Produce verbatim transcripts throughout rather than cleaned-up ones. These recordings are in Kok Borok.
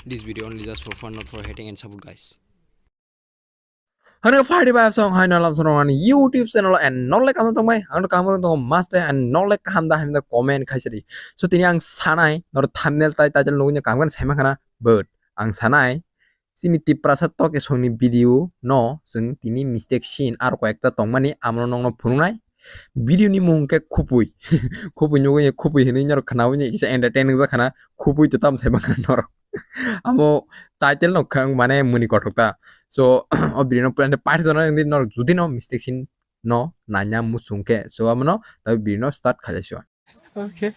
This video only just for fun, not for hating and support, guys. Hano party vibes song hai nalam song ani YouTube channel and nolai kam tong mai ang kam tong maste and nolai kam da hamda comment khaisari. So tini ang sanai nor thumbnail tai title nugnya kam kan saima khana, but ang sanai sini Tiprasa toke songni video no sing tini mistake sin ar ko ekta tongmani amno nongno phunungnai. Video ni mung khe khupui. Khupui nugwi khupui hinwi norok khnawi ni kisa entertaining jak khana, khupui to tam sai bangkha norok. Amo title no khang mane muni kothok ta. So o video no plan party jona hindi norok judi no mistake sin no nanya musung khe. So amo no tabi video no start khalai sio. Okay.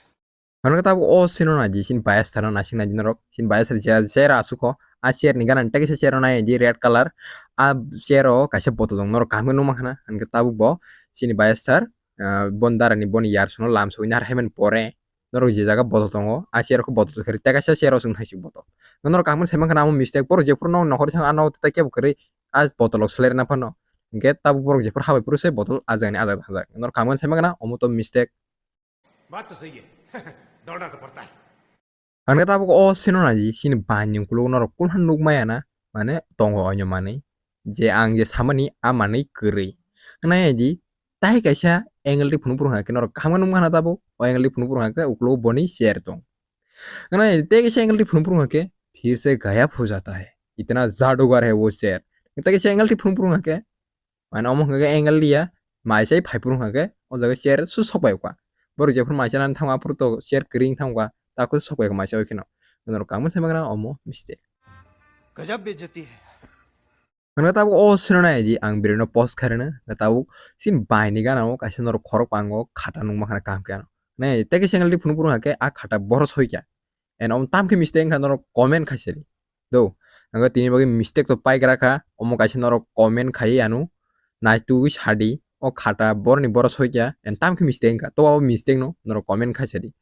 Hwnwi tabuk o sino naidi, sini bias thar no naising naidi norok, sini bias thar je, chair asukho, a chair ni gana tei kisa chair o nai di red colour, a chair o kaisa bottle tong norok kaham khe nukma khana, hwnkhe tabuk bo sini bias thar, ah, bon dara ni boni yar sono lam sogwi nar hemen pore, norok je jaga bottle tongo, a chair o khe bottle sokhe tei kaisa chair o chwng thaisik bottle. Norok kaham khe sai mankha na omo mistake, borok jephuru nok nohor thang ano tei kebo kwrwi a bottle rok selai rwna phano, hwnkhe tabuk borok jephuru habai phuru se bottle a jagani a jaga thajak, norok kaham khe sai mankha na omo to mistake. बात तो सही है। दौड़ना तो पड़ता है। Ang khe tabuk o sino naidi, sini bai ni ukulok norok kunha nuk maya na, mane tongo oino manwi. Je ang je samani a manwi kwrwi. Nai di, tai kaisa angle di phunuk phunuk hake norok kaham nukma na tabuk, o angle di phunuk phunuk hake ukulok boni chair tong. Nai di, tai kaisa angle di phunuk phunuk hake, phir se gayab ho jata hai. Itna jadugar hai wo chair. Tai kaisa angle di phunuk phunuk hake, Mane omo hwnka khe angle liya, mai sai phai phuru hwnka khe o jaga chair su sok bai kha. Borok jephuru mai sanani thangma aphuru to chair kwrwi wng thangkha, takhuk sok bai kha mai sai kheno. Norok kaham sai mankha omo mistake. गजब बेइज्जती है। Hwnka tabuk o sino nai di ang birino post khairwno, tabuk sini bai ni gana o kaisa norok khorok pango khata nukma khana kaham khe ano. Nai tei khe angle di phunuk phuru hwnka khe a khata bohor soi kha. And omo tam khe mistake wngkha norok comment khaisadi. Do, ang tini bagwi mistake to paigra kha, omo kaisa norok comment khaiwi ano naitugwi sadi, o khata boroni boro soikya, and tam khe mistake wngkha. To abo mistake no norok comment khaisadi.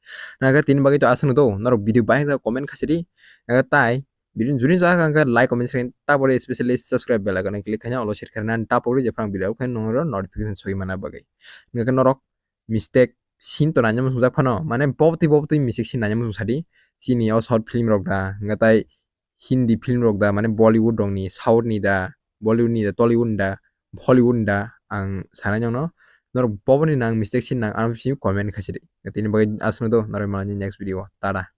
Ang tini bagwi to aswkno do, norok video bai wngkha comment khaisadi. Ang tai video juni jak ang like comment share tabori specially subscribe bell icon click khaina olo share khaina tabori je phrang video khaina nongro notification soi mana bagwi. Ang norok mistake sin to nanya muchungjak phano, mane bobotwi bobotwi mistake sin nanya muchung sadi. Chini o short film rok da, hwnka tai Hindi film rok da, mane Bollywood rok ni, South ni da, Bollywood ni da, Tollywood ni da, Hollywood ni da, ang sanai nokno norok boboni nang mistake sin nang ano simi comment khaisidi. Tini bagwi aswkno do, norok malani next video o. Tada.